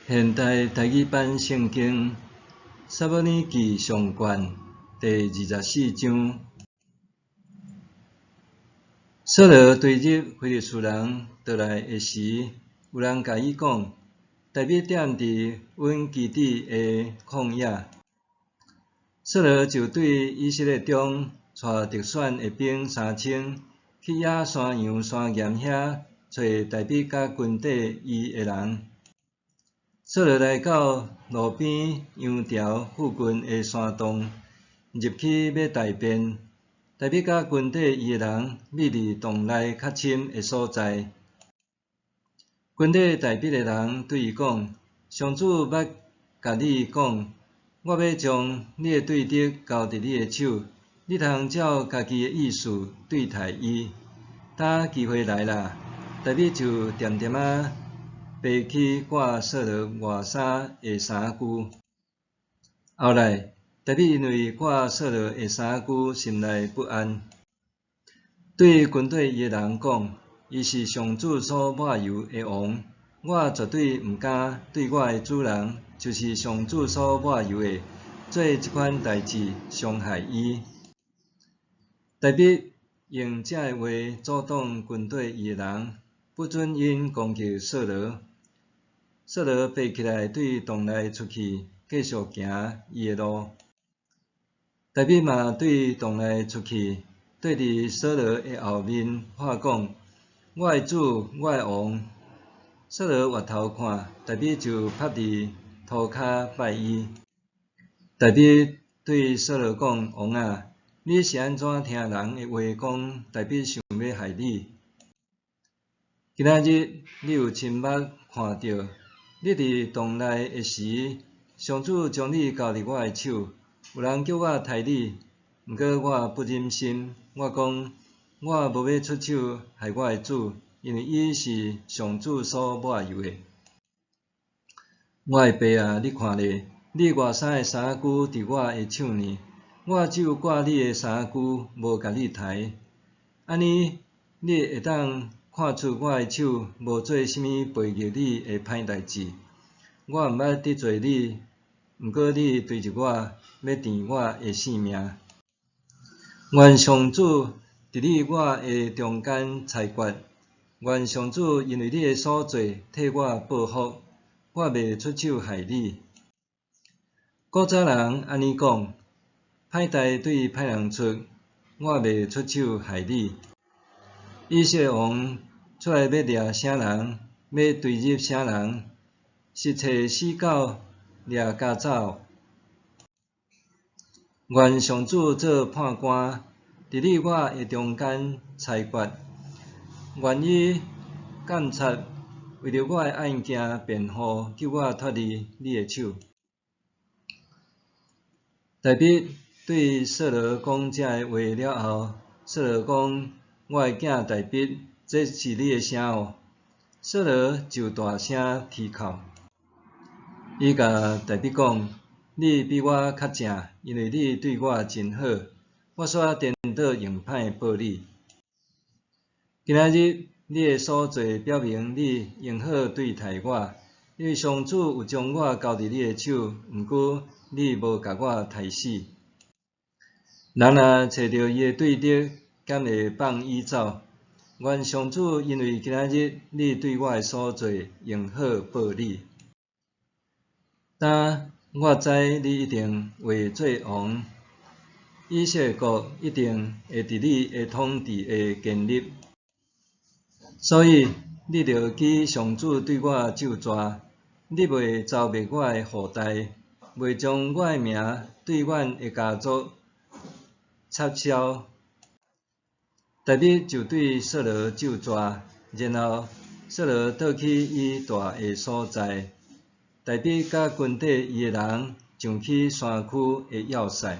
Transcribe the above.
現代台語版聖經撒母耳記上卷第24章。掃羅追入非利士人倒來的時，有人共伊講：大衛踮佇阮基地的曠野。掃羅就對以色列中帶特選的兵3000，去野山羊山岩遐揣大衛佮跟綴伊的人。掃羅來到路邊羊牢附近的山洞，入去欲大便。大衛佮跟綴伊的人覕佇洞內較深的所在。跟綴大衛的人對伊講：上主捌共你講，我欲將你的對敵交佇你的手，你通照家己的意思對待伊。今機會來啦，大衛就恬恬仔爬去割掃羅外衫的衫袖。後來，大衛因為割掃羅的衫袖，心內不安，對跟綴伊的人講：伊是上主所抹油的王，我絕對毋敢對我的主人，就是上主所抹油的，做這款代誌，傷害伊。大衛用這个話阻擋跟綴伊的人，不准𪜶攻擊掃羅。掃羅爬起來對洞內出去，繼續行伊的路。大衛嘛對洞內出去，對佇掃羅的後面喊講：我的主，我的王！掃羅回頭看，大衛就趴佇塗跤拜伊。大衛對掃羅講：王啊，你是按怎聽人的話講，大衛想欲害你？今仔日你有親目看著，你佇洞內的時，上主將你交佇我的手，有人叫我刣你，毋過我不忍心。我講，我無欲出手害我的主，因為伊是上主所抹油的。我的爸啊，你看咧，你外衫的衫袖佇我的手呢，我只有割你的衫袖，無共你刣。按呢，你會當看出我的手無做啥物背逆你的歹代誌。我毋捌得罪你，毋過你追入我，欲斷我的性命。願上主佇你我的中間裁決，願上主因為你的所做替我報復，我袂出手害你。古早人按呢講：歹代對歹人出，我袂出手害你。以色列王出來欲掠啥人，欲追入啥人，是揣死狗掠家走。願上主做判官，佇你我的中間裁決。願伊監察，為著我的案件辯護，救我脫離你的手。大衛對掃羅講這个話了後，掃羅講：我的囝大衛，這是你的聲哦。掃羅就大聲啼哭。伊共大衛講：你比我較正，因為你對我真好，我煞顛倒用歹報你。今仔日你的所做表明你用好對待我，因為上主有將我交佇你的手，毋過你無共我刣死。人若揣著伊的對敵，敢會放伊走？願上主因為今仔日你對我的所做用好報你。今我知你一定會做王，以色列國一定會佇你的統治下堅立。所以你著記上主對我咒詛，你袂蹂滅我的後代，袂將我的名對阮的家族插消。大衛就對掃羅咒詛，然後掃羅倒去伊蹛的所在。大衛佮跟綴伊的人上去山區的要塞。